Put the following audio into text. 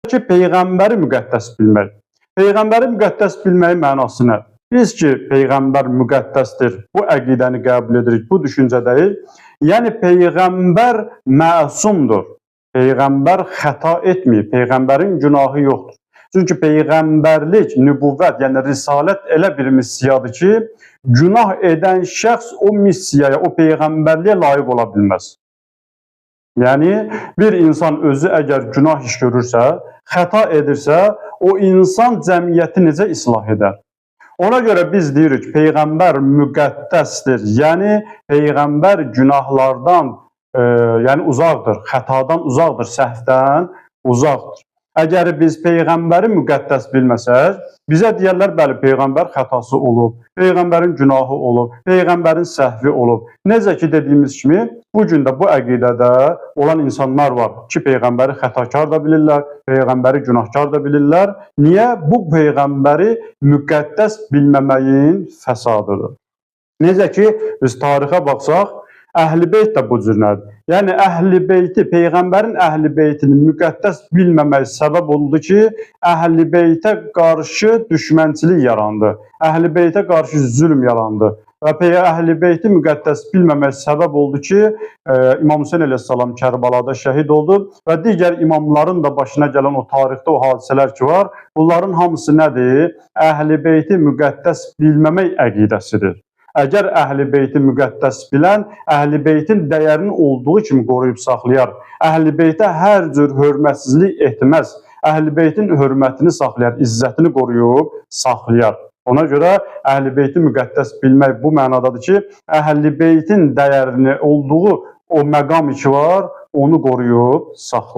Ki, Peyğəmbəri müqəddəs bilmək. Peyğəmbəri müqəddəs bilməyin mənası nədir? Biz ki, Peyğəmbər müqəddəsdir, bu əqidəni qəbul edirik, bu düşüncədəyik. Yəni, Peyğəmbər məsumdur. Peyğəmbər xəta etməyib, Peyğəmbərin günahı yoxdur. Çünki peyğəmbərlik, nübüvvət, yəni risalət elə bir missiyadır ki, günah edən şəxs o missiyaya, o peyğəmbərliyə layiq ola bilməz. Yəni, bir insan özü əgər günah iş görürsə, xəta edirsə, o insan cəmiyyəti necə islah edər? Ona görə biz deyirik, Peyğəmbər müqəddəsdir. Yəni, Peyğəmbər günahlardan yəni uzaqdır, xətadan uzaqdır, səhvdən uzaqdır. Əgər biz Peyğəmbəri müqəddəs bilməsək, bizə deyərlər, bəli, Peyğəmbər xətası olub, Peyğəmbərin günahı olub, Peyğəmbərin səhvi olub. Necə ki, dediyimiz kimi, bu gün də bu əqidədə olan insanlar var ki, Peyğəmbəri xətakar da bilirlər, Peyğəmbəri günahkar da bilirlər. Niyə? Bu Peyğəmbəri müqəddəs bilməməyin fəsadıdır. Necə ki, biz tarixə baxsaq, Əhl-i Beyt də bu cür nədir? Yəni Əhl-i Beyti, Peyğəmbərin Əhl-i Beytini müqəddəs bilməmək səbəb oldu ki, Əhl-i Beytə qarşı düşmənçilik yarandı. Əhl-i Beytə qarşı zülm yarandı. Və Əhl-i Beyti müqəddəs bilməmək səbəb oldu ki, İmam Hüseyn əleyhissalam Kərbalada şəhid oldu və digər imamların da başına gələn o tarixdə o hadisələr ki var, bunların hamısı nədir? Əhl-i Beyti müqəddəs bilməmək əqidəsidir. Əgər Əhl-i Beyti müqəddəs bilən, Əhl-i Beytin dəyərini olduğu kimi qoruyub saxlayar. Əhl-i Beytə hər cür hörmətsizlik etməz. Əhl-i Beytin hörmətini saxlayar, izzətini qoruyub saxlayar. Ona görə Əhl-i Beyti müqəddəs bilmək bu mənadadır ki, Əhl-i Beytin dəyərini olduğu o məqam ki var, onu qoruyub saxlayar.